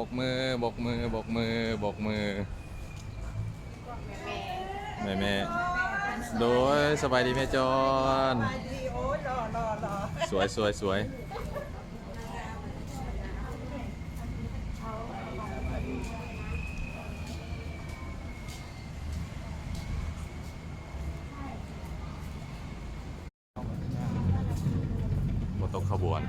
ໂບກມື ໂບກມື ໂບກມື ໂບກມື ແມ່ໆ ໂດຍ ສະບາຍດີແມ່ຈອນ ສະບາຍດີ ໂອ້ຍ ຫຼໍ່ ຫຼໍ່ ຫຼໍ່ ສວຍ ສວຍ ສວຍ. ບໍ່ຕົກຂະບວນ